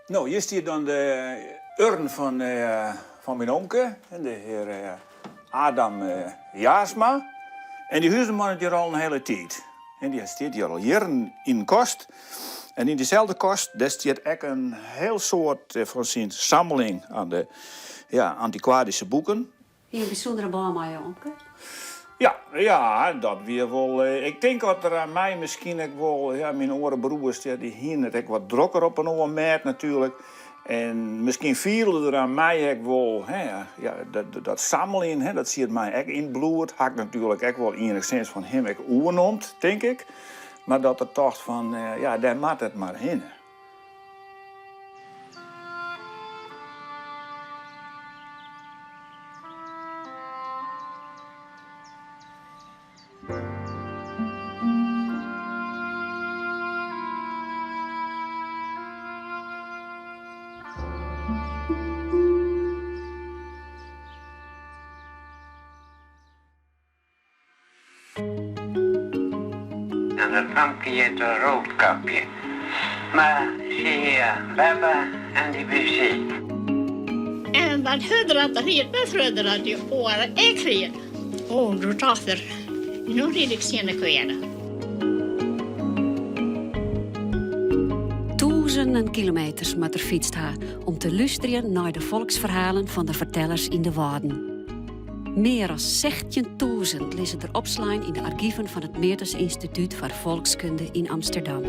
No, hjir stiet dan de urn fan fan myn omke, de hear Adam Jaarsma. En dy huzeman it hjir al in hiele tiid. En dy stiet hjir al jierren yn in kast. En yn dyselde kast dêr stiet ek in hiel soad fan syn samling aan de ja, antikwaryske boeken. Hie in bysûndere bân mei jo omke? Ja, ja, dat wie wol. Ik tink dat er oan my miskien ek wol, ja, myn oare broers, ja, dy hiene it ek wat drokker op in oar mêd natuerlik. En miskien fielde er oan my ek wol, hè, ja, dat, dat sammeljen, hè, dat siet my ek yn it bloed. Ha ik natuerlik ek wol enigsins fan him ek oernomd, tink ik. Mar dat er tocht fan, ja, dêr moat it mar hinne. En dat famke hjitte Roodkapje. Mar sy hie beppe en dy wie siik. En wat hurder as er ried, wat hurder as dy oare ek ried. Oh, doe tocht er, no ryd ik tsjin de kweade. Tûzenen kilometers moat er fytst ha om te lústerjen nei de folksferhalen fan de fertellers yn de Wâlden. Mear as sechtjintûzen lizze der opslein yn de argiven fan it Meertens Ynstitút foar Folkskunde yn Amsterdam.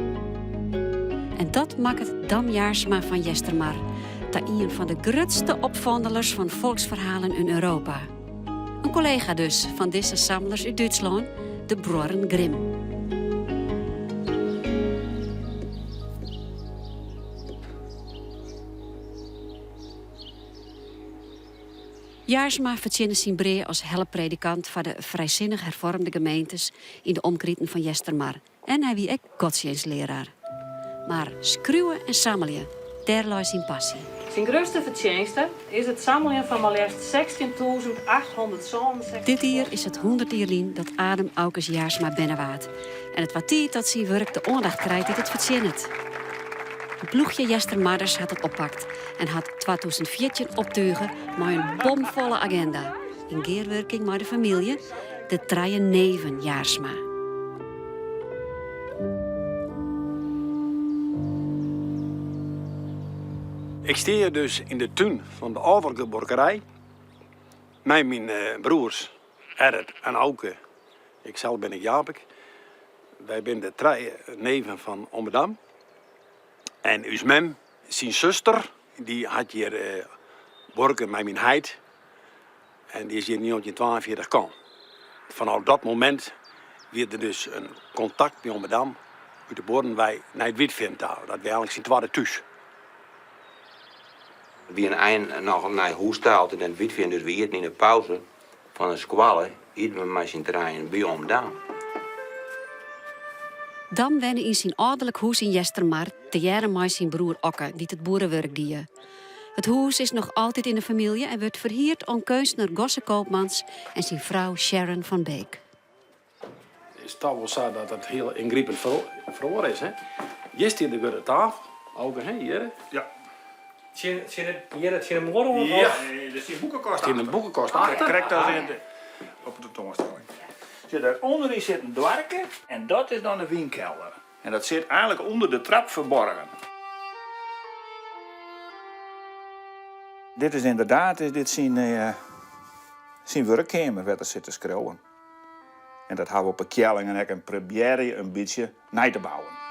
En dat makket Dam Jaarsma fan Eastermar ta ien fan de grutste opfandelers fan folksferhalen yn Europa. In kollega dus fan dizze samlers út Dútslân, de bruorren Grimm. Jaarsma fertsjinne syn brea as helppredikant foar de frijsinnich herfoarmde gemeentes yn de omkriten fan Eastermar en hy wie ek godstsjinstlearaar. Mar skriuwe en sammelje, dêr lei syn passy. Syn grutste fertsjinste is it sammeljen fan mar leafst 16.867. Dit jier is it 100 jier lyn dat Adam Aukes Jaarsma berne waard en it waard tiid dat syn wurk de oandacht krijt dy't it fertsjinnet. In ploechje Eastermarders hat it oppakt en hat 2014 optuge mei in bomfolle agenda, yn gearwurking mei de famylje, de trije neven Jaarsma. Ik stean hjir dus yn de tún fan de âlderlike buorkerij mei myn broers Gerrit en Auke. Iksels bin ik Japik. Wy binne de trije neven fan Omme Dam. En ús mem, syn suster, dy hat hjir buorke mei myn heit en dy is hjir yn 1942 kaam. Fanôf dat momint wie der dus in kontakt by Omme Dam út de buorren wei nei it Wytfean ta. Dat wie eigenlik syn twadde thús. We wiene ein noch nei hûs ta, altyd nei it Wytfean, dus we ieten yn de pauze fan de skoalle ieten we mei syn trijen by Oom Dam. Dam wenne yn syn âlderlik hûs yn Eastermar tegearre mei syn broer Okke, dy't it boerewurk die. It hûs is noch altyd yn de famylje en wurdt ferhierd oan keunstner Gosse Koopmans en syn frou Sharon van Beek. It is toch wol sa dat it hiel yngripend feroare is. Hjir stiet de grutte tafel, Auke, hè, hjir. Ja. Tsjin, tsjin it, hjir tsjin de muorre oan? Ja, der stiet in boekekast Stiet in boekekast achter. Krekt as yn de, op de tentoanstelling. Sjoch, dêr ûnderyn sit in doarke en dat is dan de wynkelder. En dat sit eigenlik ûnder de trap ferborgen. Dit is ynderdaad is dit syn, syn wurkkeamer wêr't er sit te skriuwen. En dat ha we op 'e Kjellingen ek en probearje in bytsje nei te bouwen.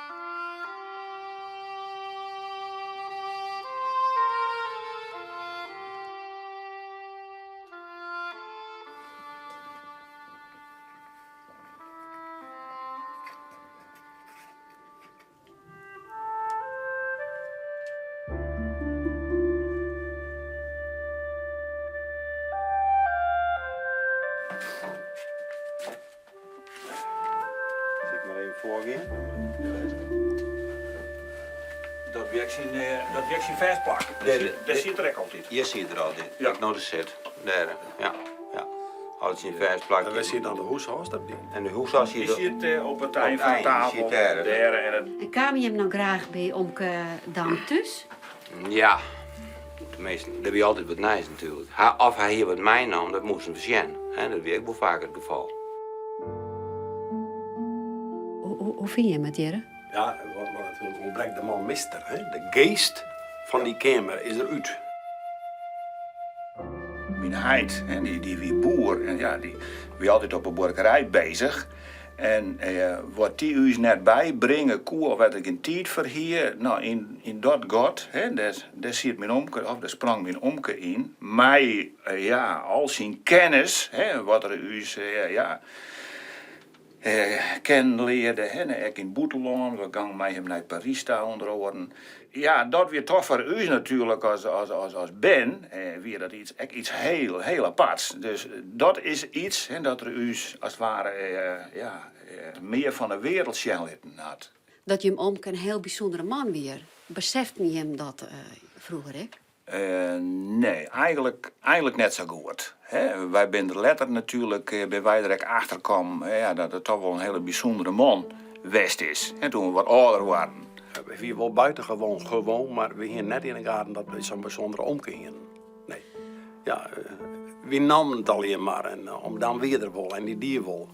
Sil ik mar even foargean? Dat wie ek syn, dat wie ek syn fêst plak. Dêr siet er ek altyd. Hjir siet er altyd. Ja. Ek no de sit. Dêr, ja. Ja. Altyd syn fêst plak. En wêr siet dan de húshâldster? En de húshâldster siet... Dy siet op it ein fan de tafel. Dêr. En kamen jim no graach by omke Dam thús? Ja, teminsten, der wie altyd wat nijs natuerlik. Of hy hie wat meinaam, dat moasten we sjen. Dat wie ek wol faak it gefal. Hoe fine jim it hjirre? Ja, wat natuerlik ûntbrekt, de man mist der. De geest fan dy keamer is der út. Myn heit, dy wie boer en ja, dy wie altyd op 'e buorkerij bezich. En wat dy ús net bybringe koe of wêr't er gjin tiid foar hie, no, yn dat gat, dêr siet myn omke, of dêr sprong myn omke yn, mei, ja, al syn kennis, wat er ús, ja, kennen learde, ek yn it bûtenlân, we gongen mei him nei Parys ta ûnder oaren. Ja, dat wie toch foar ús natuerlik as bern, wie dat iets, ek iets heel, heel aparts. Dus dat is iets, dat er ús as it ware, ja, mear fan de wereld sjen litten hat. Dat jim omke in heel bysûndere man wie, beseften jim dat froeger ek? Nee, eigenlik, eigenlik net sa goed. Wy binne der letter natuerlik, binne wy der ek achter kommen, ja, dat it toch wol in hiele bysûndere man west is, toen we wat âlder waarden. We wiene wol buitengewoon gewoon, mar we hiene net yn 'e gaten dat we sa'n bysûndere omke hiene. Nee. Ja, wy namen it allegear mar en Omke Dam wie der wol en dy die wol.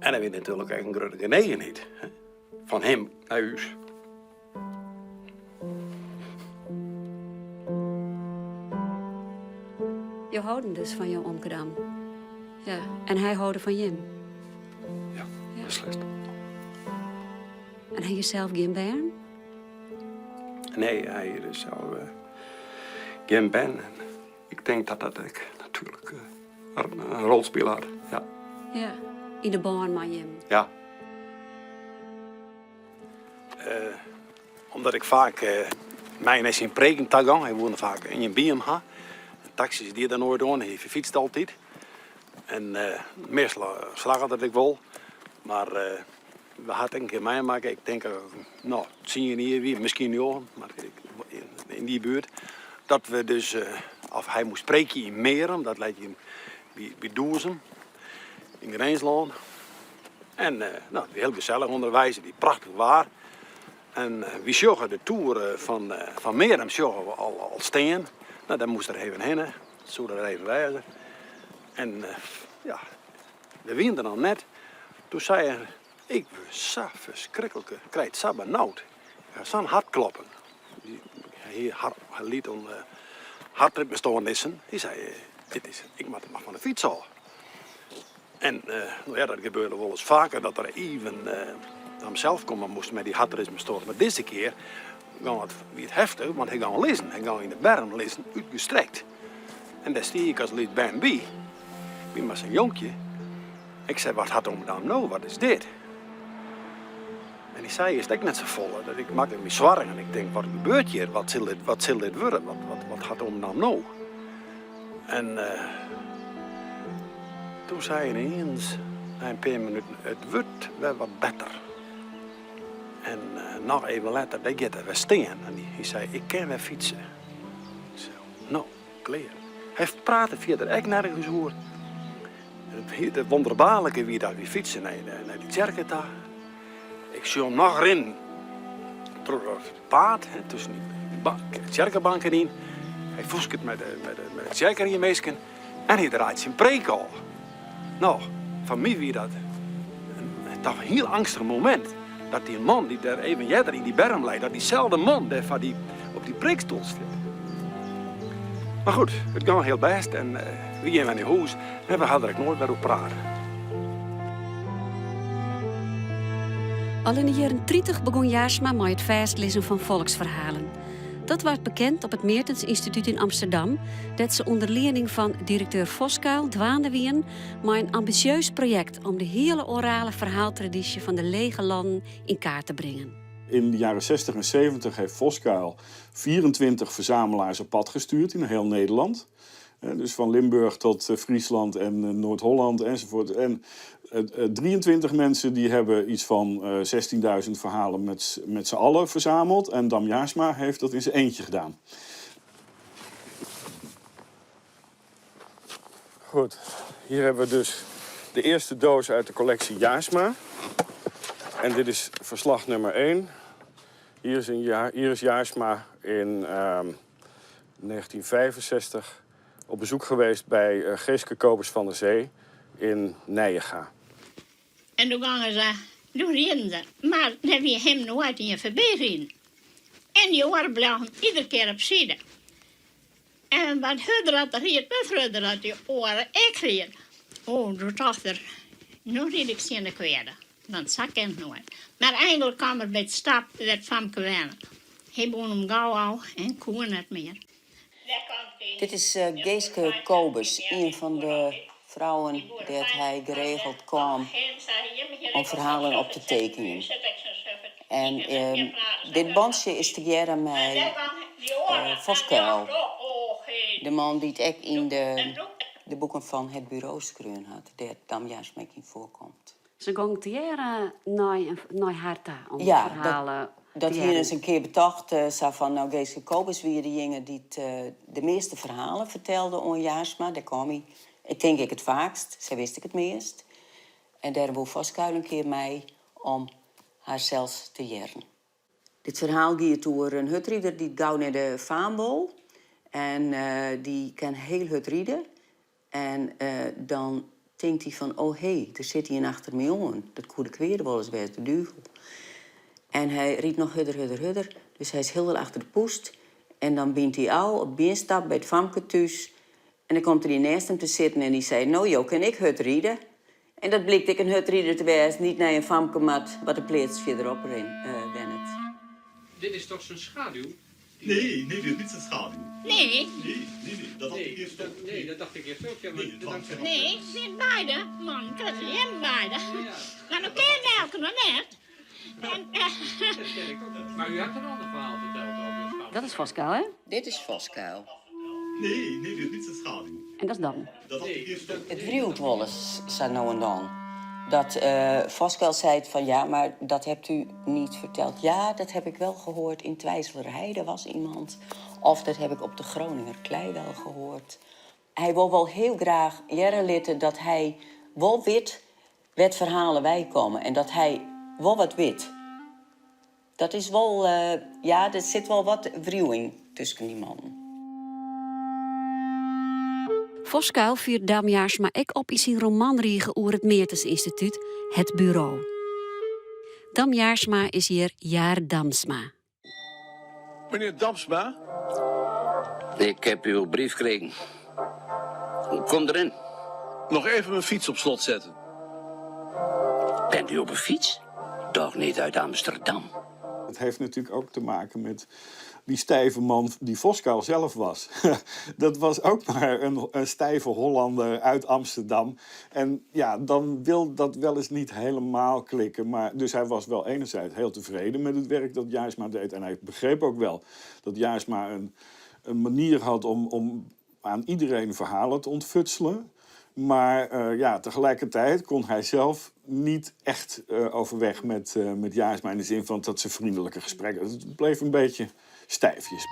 En dat wie natuerlik ek in grutte genegenheid fan him nei ús. Jo holden dus fan jo omke Dam. Ja, en hy holde fan jim. Ja, beslist. En hy hie sels gjin bern? Nee, hy hie dus sels uh, gjin bern. En ik tink dat dat ek natuerlik uh, in rol spile hat. Ja. Ja, yn de bân mei jim. Ja. Omdat ik faak mei nei syn preken ta gong, hy woe faak ien by him ha. Taksys die er noait oan, hy fytste altyd. En meastal slagge dat ek wol. Mar we ha it ek in kear meimakke, ik tink no tsien jier wie, miskien njoggen, mar yn dy buert, dat we dus, of hy moast preekje yn Mearum, dat leit by Doezum yn Grinslân. En no, it wie hiel gesellich ûnderweis, it wie prachtich waar. En wy sjogge de toer fan, fan Mearum sjogge we al, al stean. No, dêr moast er even hinne, soe der even wêze. En ja, we wiene der noch net. Toen sei er, ik wurd sa ferskriklik, ik krij it sa benaud. Ik ha sa'n hartkloppen. Hy liet oan hertritmestoarnissen. Hy sei, dit is, ik moat mar fan de fyts ôf. En no ja, dat gebeurde wolris faker dat er even ta himsels komme moast mei dy hertritmestoarnis. Mar dizze kear gong it, wie it heftich, want hy gong lizzen. Hy gong yn de berm lizzen, útgestrekt. En dêr stie ik as lyts bern by. Wie mar sa'n jonkje. Ik sei, wat hat ome Dam no? Wat is dit? En hy sei earst ek net safolle. Dat ik makke my soargen. Ik tink, wat gebeurt hjir? Wat sil dit, wat sil dit wurde? Wat, wat, wat hat ome Dam no? En toen sei er iens, nei in pear minuten, it wurdt wer wat better. En noch even letter, dêr giet er wer stean. En hy sei, ik kin wer fytse. Ik sei, no, klear. Hy prate fierder ek nergens oer. It wonderbaarlike wie dat wy fytsen nei de tsjerke ta. Ik sjoch him noch rinnen troch dat paad tusken dy tsjerkebanken yn. Hy fûsket mei de, mei de, mei de tsjerkeriemisken en hy draait syn preek ôf. No, foar my wie dat in toch hiel angstich momint. Dat dy man dy't dêr even earder yn dy berm lei, dat dyselde man dêr foar dy op dy preekstoel stiet. Mar goed, it gong hiel bêst en wy gean wer nei hûs en we ha der ek noait wer oer praat. Al yn de jierren 30 begûn Jaarsma mei it fêstlizzen fan folksferhalen. Dat waard bekend op it Meertens Ynstitút yn Amsterdam, dêr't se ûnder lieding fan direkteur Voskuil dwaande wienen mei in ambisjeus projekt om de hiele orale ferhaaltradysje fan de Lege Lannen yn kaart te bringen. In de jaren 60 en 70 heeft Voskuil 24 verzamelaars op pad gestuurd in heel Nederland. Dus van Limburg tot Friesland en Noord-Holland enzovoort. En 23 mensen die hebben iets van 16.000 verhalen met z'n allen verzameld. En Dam Jaarsma heeft dat in zijn eentje gedaan. Goed, hier hebben we dus de eerste doos uit de collectie Jaarsma. En dit is verslag nummer 1. Hier is, een jaar, hier is Jaarsma in 1965 op bezoek geweest bij Geeske Kobus van der Zee in Nijega. En doe gongen se, doe rieden se, mar der wie him noait ien foarby riden. En dy oare bleau him iedere kear op side. En wat hurder at er ried, wat hurder at dy oare ek ried. O, doe tocht er, no ryd ik tsjin de kweade, want sa kin it noait. Mar einlik kaam er by it stap wêr't it famke wenne. Hy bûn him gau ôf en koe net mear. Dit is Geeske Kobus, ien fan de frouwen dêr't hy geregeld kaam om ferhalen op te tekenjen. En dit bantsje is tegearre mei Voskuil, de man dy't ek yn de boeken fan Het Bureau skreaun hat, dêr't Dam Jaarsma ek yn foarkomt. Se gong tegearre nei har ta om ferhalen te Dat hiene hearren. se in kear betocht, sa fan, no Geeske Kobus wie dejinge dy't de measte ferhalen fertelde oan Jaarsma. Dêr kaam hy, ik tink ek it faakst, sy wist ek it meast. En dêrom woe Voskuil in kear mei om har sels te hearren. Dit ferhaal giet oer in hurdrider dy't gau nei de faam wol. En dy kin hiel hurd ride. En dan tinkt hy fan, oh hé, der sit ien achter my oan. Dat koe de kweade wolris wêze, de duvel. En hy rydt noch hurder, hurder, hurder. Dus hy is hielendal achter de poest. En dan bynt hy ôf op Beanstap by it famke thús. En dan komt der ien neist him te sitten en dy seit, no jo kin ek hurd ride. En dat blykt ek in hurdrider te wêzen dy't nei in famke moat wat in pleats fierderop wennet. Dit is toch zijn schaduw? Nee, nee, dit is niet zijn schaduw. Nee. Nee, nee, nee, dat dacht ik eerst ook. Nee, dat dacht ik eerst ook. Ja, maar Nee, het was- Nee, net beide. Man, dat is hem beide. Maar dan ken je elke nog net. En, Dat ken ik ook. Maar u hebt een ander verhaal verteld over een schaduw. Dat is Voskuil, hè? Dit is Voskuil. Nee, nee, dit is niet zijn schaduw. En dat is Dam. Dat dacht ik eerst ook. It wriuwt wolris sa no en dan. Dat Voskuil seit fan ja, maar dat hebt u niet verteld. Ja, dat heb ik wel gehoord. In Twijzelerheide was iemand. Of dat heb ik op de Groninger klei wel gehoord. Hy wol wol hiel graach hearre litte dat hy wol wit wêr't ferhalen weikomme en dat hy wol wat wit. Dat is wol, ja, der sit wol wat wriuwing tusken dy mannen. Voskuil fiert Dam Jaarsma ek op yn syn romanrige oer it Meertens Ynstitút, Het Bureau. Dam Jaarsma is hjir Jaar Damsma. Meneer Damsma? Ik heb uw brief gekregen. Kom erin. Nog even mijn fiets op slot zetten. Bent u op een fiets? Toch niet uit Amsterdam? Het heeft natuurlijk ook te maken met die stijve man die Voskuil zelf was. Dat was ook maar een stijve Hollander uit Amsterdam. En ja, dan wil dat wel eens niet helemaal klikken. Maar, dus hij was wel enerzijds heel tevreden met het werk dat Jaarsma deed. En hij begreep ook wel dat Jaarsma een manier had om aan iedereen verhalen te ontfutselen. Maar ja, tegelijkertijd kon hij zelf niet echt overweg met Jaarsma in de zin van dat ze vriendelijke gesprekken. Het bleef een beetje stijfjes.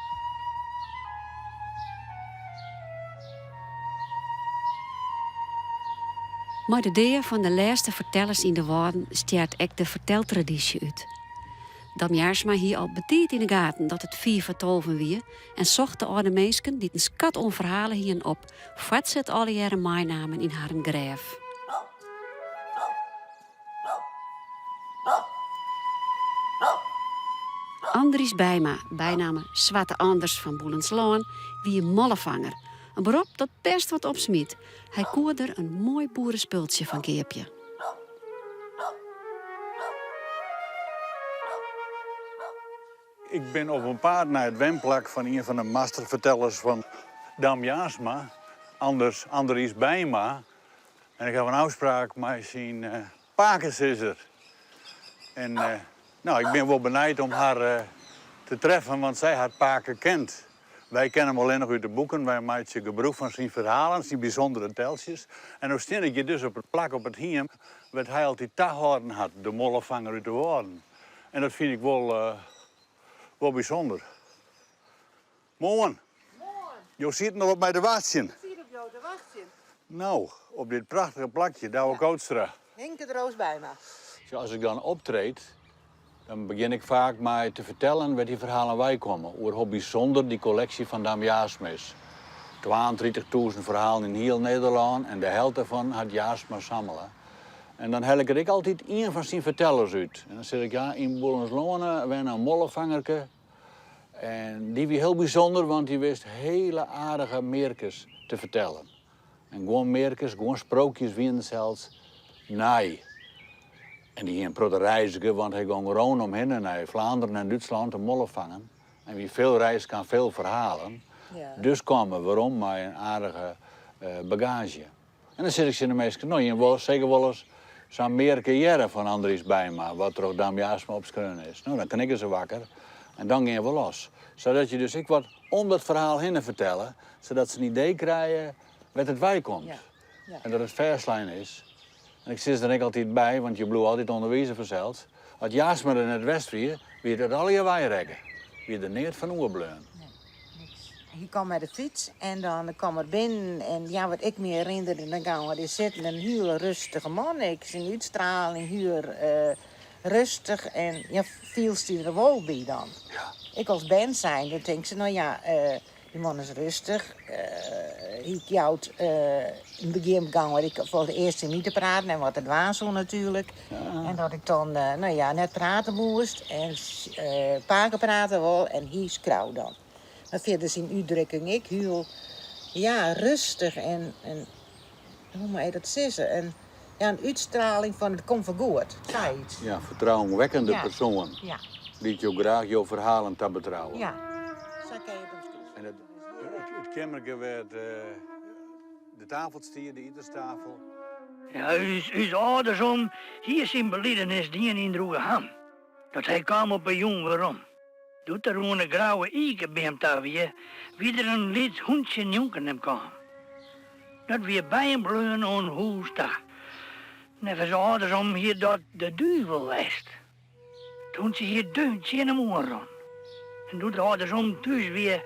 Mei de dea fan de lêste fertellers yn de Wâlden stjert ek de ferteltradysje út. Dam Jaarsma hie al betiid yn 'e gaten dat it fiif foar tolven wie en socht de âlde minsken dy't in skat oan ferhalen hienen op foar't se it allegearre meinamen yn harren grêf. Andries Bijma, bynamme Swarte Anders fan Boelenslân, wie in mollefanger. In berop dat bêst wat opsmiet. Hy koe der in moai boerespultsje fan keapje. Ik bin op in paad nei it wenplak fan ien fan de masterfertellers fan Dam Jaarsma, Anders Andries Bijma. En ik haw in ôfspraak mei syn pakesizzer. En no, ik bin wol benijd om har te treffen, want sy hat pake kend. Wy kenne him allinnich út de boeken, wy meitsje gebrûk fan syn ferhalen, syn bysûndere teltsjes. En no stean ik hjir dus op it plak op it hiem wêr't hy altyd tahâlden hat, de mollefanger út de Wâlden. En dat fyn ik wol, wol bysûnder. Moarn. Moarn. Jo sieten al op my te wachtsjen. Ik siet op jo te wachtsjen. No, op dit prachtige plakje, Douwe Kootstra. Hinke de Roos Bijma. As ik dan optreed, Dan begjin ik faak mei te fertellen wêr't dy ferhalen weikomme, oer hoe bysûnder dy kolleksje fan Dam Jaarsma is. Twaentritichtûzen ferhalen yn hiel Nederlân en de helte dêrfan hat Jaarsma sammele. En dan hel ik der ek altyd ien fan syn fertellers út. En dan sis ik, ja, yn Boelensloane wenne in mollefangerke. En dy wie hiel bysûnder, want dy wist hele aardige mearkes te fertellen. En guon mearkes, guon sprookjes wienen sels nij. En dy hie in protte reizge, want hy gong rûnom hinne nei Flaanderen en Dútslân te mollefangen. En wie veel reis kan veel verhalen. Dus kaam er werom mei in aardige bagaazje. En dan sis ik tsjin de minsken, no jim wolle seker wolris sa'n mearke hearre fan Andries Bijma, wat troch Dam Jaarsma opskreaun is. No, dan knikke se wakker en dan gean we los. Sadat je dus ek wat om dat ferhaal hinne fertelle, sadat se in idee krije wêr't it weikomt. En dat it fêstlein is. En ik sis der ek altyd by, want je bliuwe altyd ûnderwize fansels, as Jaarsma der net west wie, wie dat allegear weirekke. Wie der neat fan oerbleaun. Hy kwam mei de fyts en dan kwam er binnen en ja, wat ik my herinnerde, dan gong er sitten, in hiele rustige man. Ek syn útstraling hiel rêstich en ja, fielst dy der wol by dan. Ek as bern zijnde, dan tink se, no ja, dy man is rêstich. Hy jout yn it begjin gong er ek foar it earst tsjin my te praten en wat er dwaan soe natuerlik. En dat ik dan no ja, net prate moast en pake prate wol en hy skreau dan. Mar fierder syn útdrukking ek hiel ja, rêstich en, en hoe moat je dat sizze? En, ja, in útstraling fan it komt wol goed, sayts. Ja, fertrouwenwekkende persoan. Ja. Dy't jo graach jo ferhalen tabetrouwe. Ja, sa kin je it omskriuwe. En it keammerke wêr't de tafel stie, de iterstafel. Ja, ús âldersom hie syn belidenis dien yn Droegeham. Dat hy kaam op 'e jûn werom. Doe't er oan 'e grouwe ikebeam ta wie, wie der in lyts hûntsje njonken him kaam. Dat wie by him bleaun oan hûs ta. Neffens âldersom hie dat de duvel west. It hûntsje hie deun tsjin him oanrûn. En doe't âldersom thús wie,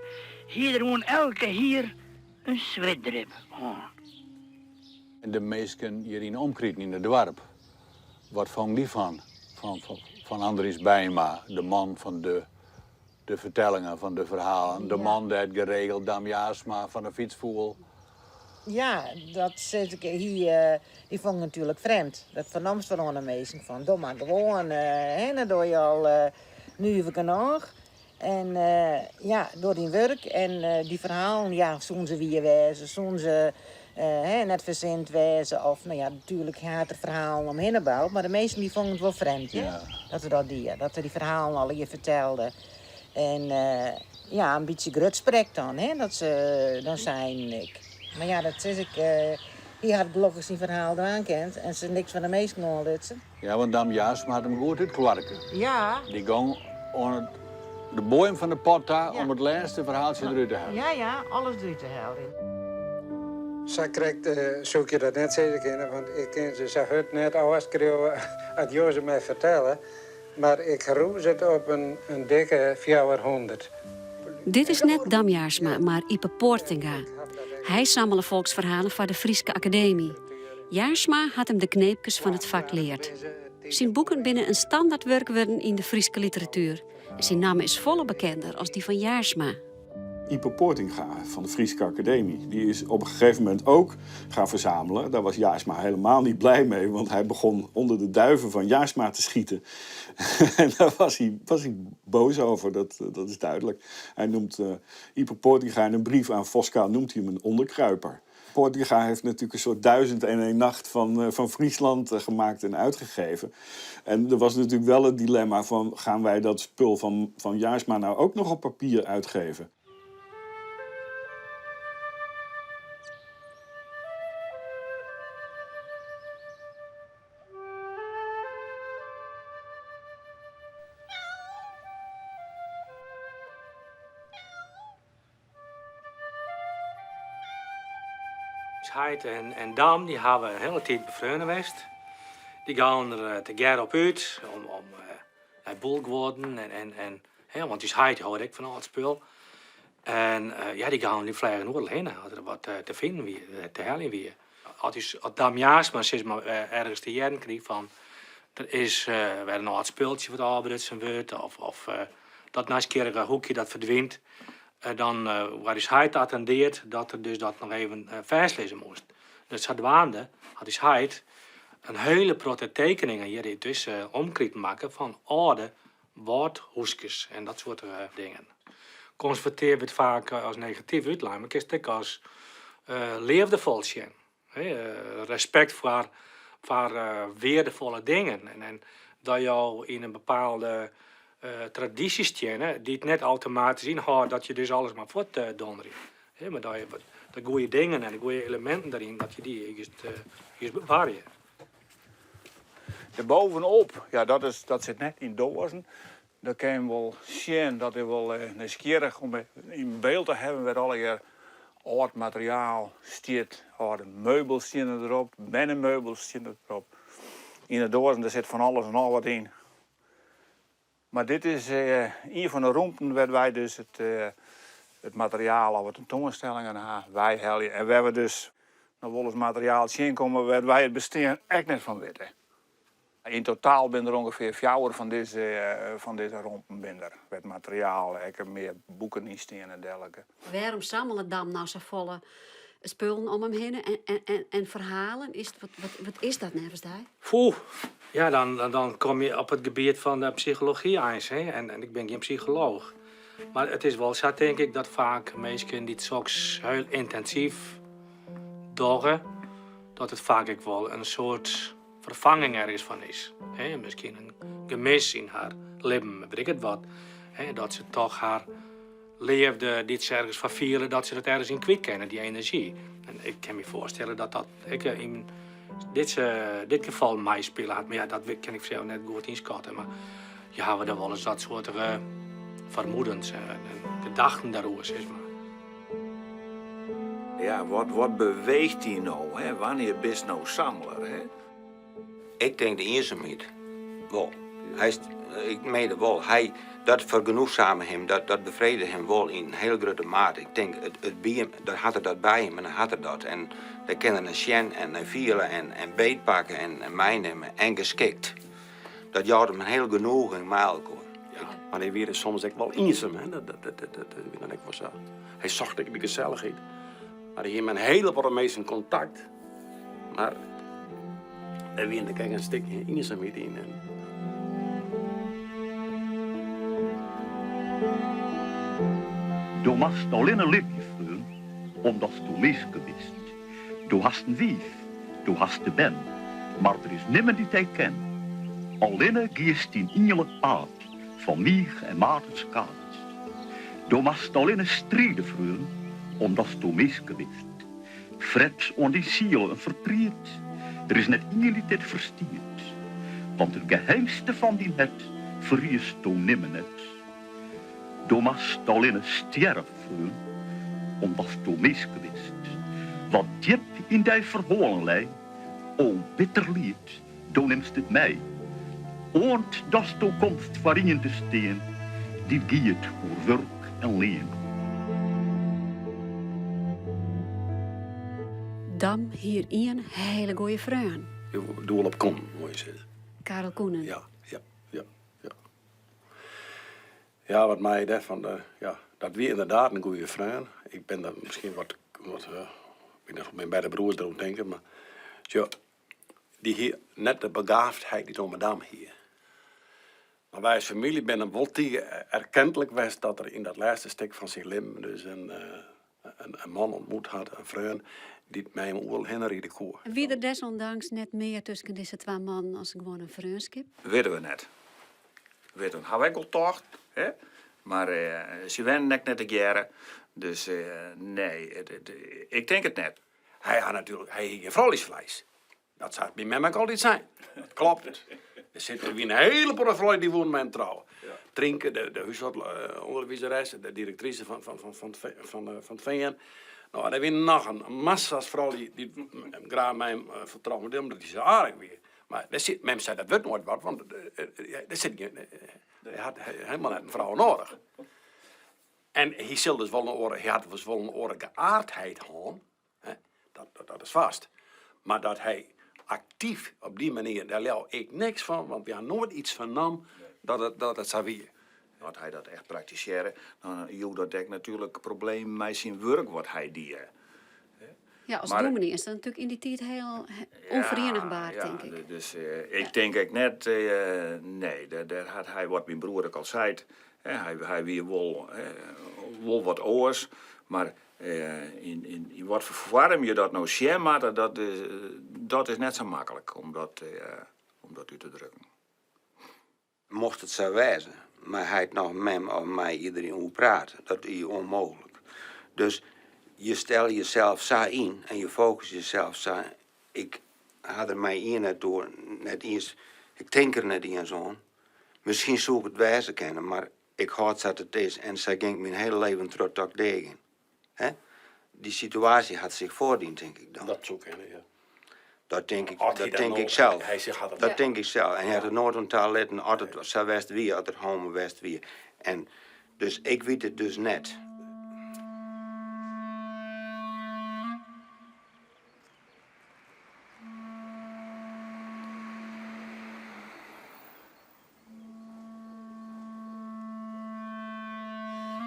hie er oan elke hier in switdrip hân. En de minsken hjir yn 'e omkriten yn it doarp, wat fûnen dy fan, fan Andries Bijma, de man fan de de fertellingen, fan de ferhalen, de man dêr't geregeld Dam Jaarsma fan 'e fyts foel? Ja, dat sis ik, hy, dy fûn ik natuerlik frjemd. Dat fernomst wol oan de minsken fan, doch mar gewoan, hè, dan doch je al nuver genôch. En ja, door dyn wurk en dy ferhalen, ja, soenen se wier wêze, soenen se net fersind wêze of, no ja, natuerlik hat er ferhalen omhinne boud, mar de minsken dy fûnen it wol frjemd, hear, dat er dat die, dat er dy ferhalen allegear fertelde. En ja, in bytsje grutsprek dan, hè, dat se dan seinen ek. Mar ja, dat sis ik, hy hat gelokkich syn ferhaal dwaan kind en se niks fan de minsken oanlutsen. Ja, want Dam Jaarsma hat him goed útkloarke. Ja. Dy gong oan de boaiem fan de pot ta om it lêste ferhaaltsje derút te heljen. Ja, ja, alles derút te heljen. Sa krekt soe ik je dat net sizze kinne, want ik kin se sa hurd net ôfskriuwe as jo se my fertelle. Mar ik rûs it op in dikke 400. Dit is net Dam Jaarsma, mar Ype Poortinga. Hy sammele folksferhalen foar de Fryske Akademy. Jaarsma hat him de kneepkes fan it fak leard. Syn boeken binne in standaardwurk wurden yn de Fryske literatuer en syn namme is folle bekender as dy fan Jaarsma. Ype Poortinga van de Fryske Akademy, die is op een gegeven moment ook gaan verzamelen. Daar was Jaarsma helemaal niet blij mee, want hij begon onder de duiven van Jaarsma te schieten. en daar was hij, was hij boos over, dat, dat is duidelijk. Hij noemt uh, Ype Poortinga in een brief aan Voskuil noemt hij hem een onderkruiper. Poortinga heeft natuurlijk een soort 1001 nacht van, eh, van Friesland eh, gemaakt en uitgegeven. En er was natuurlijk wel het dilemma van... gaan wij dat spul van, van Jaarsma nou ook nog op papier uitgeven? Us heit en Dam dy hawwe in hiele tiid befreone west. Dy gongen der tegearre op út om om nei bulkwâlden en en en want ús heit hâlde ek fan âld spul. En ja, dy gongen dy fleagen oeral hinne as der wat te finen wie, te heljen wie. As ús as Dam Jaarsma sis mar ergens te hearren krige fan. Der is wer in âld spultsje wat ôfbrutsen wurdt of dat nijsgjirrige hoekje dat ferdwynt. Dan waard ús heit attindeard dat er dus dat noch even fêstlizze moast. Dus sadwaande hat ús heit in hiele protte tekeningen hjir yn dizze omkriten makke fan âlde wâldhúskes en dat soart dingen. Konservatear wurdt faak as negatyf útlein, mar kinst ek as leafdefol sjen. Respekt foar weardefolle dingen en dat jo yn in bepaalde tradysje steane dy't net automatysk ynhâldt dat je dus alles mar fuort donderje. Mar dat je de goede dingen en de goede eleminten deryn, dat je dy just bewarje. De bovenop, ja, dat, is, dat sit net yn doazen. Dan kin je wol sjen dat is wol nijsgjirrich om yn byld te hawwen wêr allegear âld materiaal stiet. Âlde meubels steane derop, bernemeubels steane derop. Yn de doazen der sit fan alles en noch wat yn. Mar dit is ien fan de rûmten wêr't wy dus it, it materiaal of de tentoanstellingen ha weihelje en wêr we dus noch wolris materiaal tsjinkomme wêr't wy it bestean ek net fan witte. Yn totaal binne der ûngefear fjouwer fan dizze, fan dizze romten binne der, wêr't materiaal ek mear boeken yn stean en derlike. Wêrom sammele Dam no safolle spullen om him hinne en, en, en ferhalen? Is, wat, wat, wat is dat neffens dy? Poeh, ja, dan, dan kom je op it gebiet fan de psychology eins. Hè? En, en ik bin gjin psycholooch. Mar it is wol sa, tink ik, dat faak minsken dy't soks hiel yntinsyf dogge, dat it faak ek wol in soart ferfanging ergens fan is. Hè, miskien in gemis yn har libben, wit ik it wat. Hè, dat se toch har leafde dy't se ergens foar fiele, dat se dat ergens yn kwyt kinne, dy enerzjy. En ik kin my foarstelle dat dat ek yn dit, dit gefal meispile hat. Mar ja, dat kin ik sels net goed ynskatte. Mar je hawwe der wolris dat soartige fermoedens en gedachten dêroer, sis mar. Ja, wat, wat beweecht dy no? Hè? Wannear bist no samler? Hè? Ik tink de iensumheid. Wol. Hy, ik meen it wol. Hy, dat fergenoegzame him, dat, dat befredige him wol yn in hiel grutte mate. Ik tink, it, it by him, dat hat er dat by him en dan hat er dat. En dêr kin er nei sjen en nei fiele en, en beetpakke en, en meinimme en geskikt. Dat jout him in hiel genoegen mei elkoar. Ja, mar hy wie soms ek wol iensum, hè? Dat, dat, dat, dat, dat wie dan ek wol sa. Hy socht ek de gesellichheid. Mar hy hie mei in hiele protte minsken kontakt. Mar der wie ek in stikje iensumheid yn. En... Do moatst allinne libje, freon, omdatsto minske bist. Do hast in wiif, do hast de bern, mar der is nimmen dy't dy ken. Allinne giest dyn ienlik paad, fan miich en mater skaad. Do moatst allinne stride, freon, omdatsto minske bist. Fret oan dyn siele in fertriet, der is net ien dy't dit ferstiet. Want it geheimste fan dyn hert ferriesto nimmen net. Do moatst allinne stjerre, freon, omdatsto minske bist. Wat djip yn dy ferhoalen lei, o bitter leed, do nimst it mei. Oant datsto komst foar ien te stean dy't giet oer wurk en lean. Dam hie ien hiele goeie freon. Doel op Koenen, wolle je sizze. Karel Koenen. Ja, ja, ja, ja. Ja, wat my dêrfan, ja, dat wie ynderdaad in goeie freon. Ik bin der miskien wat, wat ik wit net oft myn beide broers deroer tinke, mar sjoch, dy hie net de begaafdheid dy't Ome Dam hie. Mar wy as famylje binne wol tige erkentlik west dat er yn dat lêste stik fan syn libben dus in, in man ontmoet hat, in freon, dy't mei him oeral hinne ride koe. Wie der desondanks net mear tusken dizze twa mannen as gewoan in freonskip? Witte we net. Witte we, ha we ek wol tocht, hè? Mar se wennen ek net tegearre, dus nee, ik tink it net. Hy hat natuerlik, hy hie gjin frouljusfleis. Dat hat myn mem ek altyd sein. Dat kloppet. Der sit der wie in hiele protte froulju dy woenen mei him trouwe. Trynke, de, de húshâldûnderwizeres, de direktrise fan, fan, fan, fan, fan, fan it Fean. No, der wienen noch in massa's froulju dy't graach mei him fertrouwen, omdat hy sa aardich wie. Mar dêr sit, mem sei dat wurdt noait wat, want dêr sit gjin, hy hat helemaal net in frou nedich. En hy sil dus wol in oare, hy hat dus wol in oare geaardheid hân, hè, dat, dat, dat is fêst. Mar dat hy Aktyf op dy manier, dêr leau ik niks fan, want wy ha noait iets fernommen dat it, dat it sa wie. As hy dat echt praktisearre, dan joech dat ek natuerlik problemen mei syn wurk wat hy die. Ja, as Maar- dûmny is dat natuerlik yn dy tiid hiel ûnferienichber, ja, tink ik. Dus ik tink ek net, nee, dêr hat hy, wat myn broer ek al seit, hè, hy wie wol, wol wat oars, mar yn wat foar foarm je dat no sjen moatte, dat is, dat is net sa maklik om dat, om dat út te drukken. Mocht it sa wêze, mei heit noch mem of mei iderien oer prate, dat is ûnmooglik. Dus je stelle jesels sa yn en je fokusje jesels sa. Ik ha der mei ien net oer, net iens, ik tink der net iens oan. Miskien soe ik it wêze kinne, mar ik hâld sa't it is en sa gean ik myn hiele leven troch tot ik deagean. Hè? Dy situaasje hat sich foardien, tink ik dan. Dat soe kinne, ja. Dat tink ik, As hy dat dat tink no- ik sels. hy sich hat it- Dat tink ik sels. En hy hat it noait oan ta litten as it sa west wie, as er homo west wie. En dus ik wit it dus net.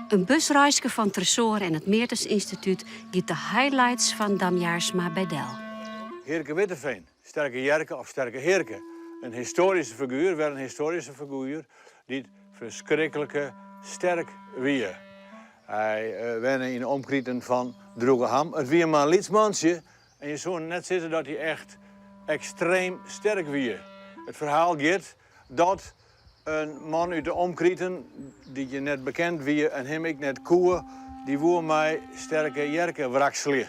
In busreiske fan Tresoar en it Meertens Ynstitút giet de highlights fan Dam Jaarsma by del. Heerke Witteveen, Sterke Jerke of Sterke Heerke, in histoaryske figuer, wer in histoaryske figuer dy't ferskriklike sterk wie. Hy wenne yn de omkriten fan Droegeham. It wie mar in lyts mantsje en je soene net sizze dat hy echt ekstreem sterk wie. It ferhaal giet Dat in man út de omkriten, dy't je net bekend wie en him ek net koe, dy woe mei Sterke Jerke wrakselje.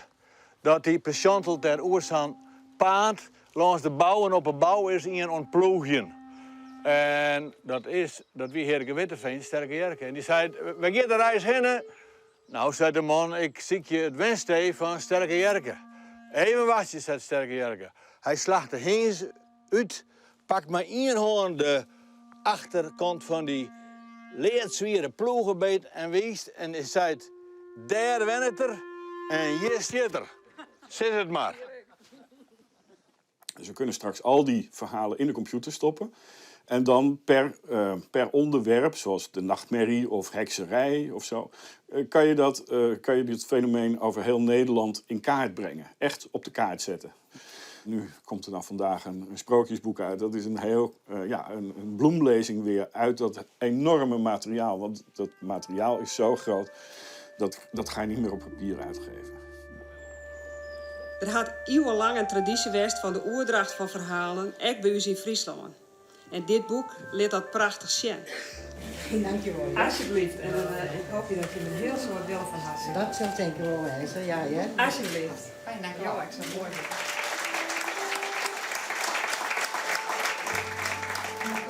Dat dy pesjantelt dêr oer sa'n paad lâns de bou en op 'e bou is ien oan 't ploegjen. En dat is, dat wie Heerke Witteveen, Sterke Jerke. En dy seit, Wêr giet de reis hinne? Nou, seit de man, ik sykje it wenstee fan Sterke Jerke. Even wachtsje, seit Sterke Jerke. Hy slacht de hins út, pakt mei ien hân de achterkant fan dy leadswiere ploege beet en wiist en seit, Dêr wennet er en hjir stiet er. Sis it mar. Dus we kunnen straks al die verhalen in de computer stoppen. En dan per, eh, per onderwerp, zoals de nachtmerrie of hekserij of zo, eh, kan, je dat, eh, kan je dit fenomeen over heel Nederland in kaart brengen. Echt op de kaart zetten. Nu komt er dan vandaag een, een sprookjesboek uit. Dat is een heel, ja, een, een bloemlezing weer uit dat enorme materiaal. Want dat materiaal is zo groot, dat, dat ga je niet meer op papier uitgeven. Der hat iuwenlang in tradysje west fan de oerdracht fan ferhalen, ek by ús yn Fryslân. En dit boek lit dat prachtich sjen. Dankjewol. Asjebleaft. En dan ik hoopje dat jim in hiel soad wille fan ha sille. Dat sil tink ik wol wêze, ja hear. Asjebleaft. Fijn, dankjewol. Ek sa'n moai boek.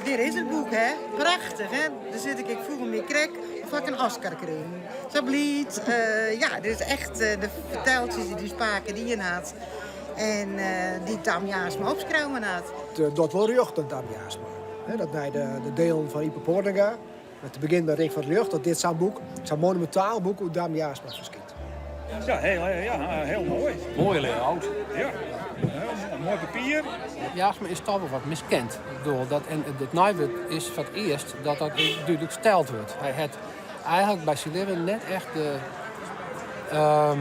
Dit is it boek, hè? Prachtich, hè? Dêr sit ik, ik fiel my krekt of ik in Oscar krigen. Sa bliid. Ja, dit is echt de ferteltsjes dy't ús pake dien hat en dy't Dam Jaarsma opskreaun hat. It docht wol rjocht oan Dam Jaarsma. Dat nei de delen fan Ype Poortinga, met te begjin by Rik van 't Ljocht, dat dit sa'n boek, sa'n monumintaal boek oer Dam Jaarsma ferskynt. Ja, heel, ja, heel mooi. Mooi layout. Ja, heel mooi papier. Jaarsma is toch wel wat miskend. Ik bedoel, dat, en it neiwurd is foar it earst dat dat dúdlik steld wurdt. Hy hat eigenlik by syn libben net echt de, ehm,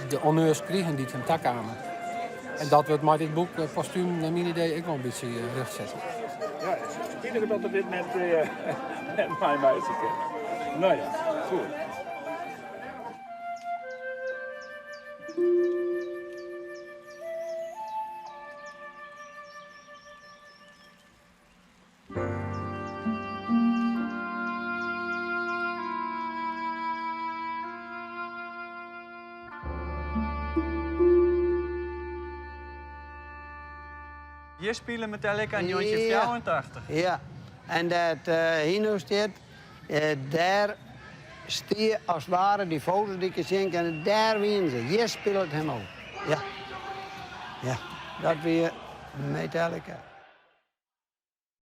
de honneurs krigen dy't him takamen. En dat wurdt mei dit boek eh, postuum, nei myn idee, ek wol in bytsje eh, rjochtsetten. Ja, it is spitich dat er dit net, uh, net meimeitsje kin. No ja, goed. Hjir spile Metallica yn 1984. Ja, en dêr't hy no stiet, dêr stie as it ware dy foto's dy't je sjen kinne, dêr wiene se. Hjir spilet him ôf. Ja, ja, dat wie Metallica.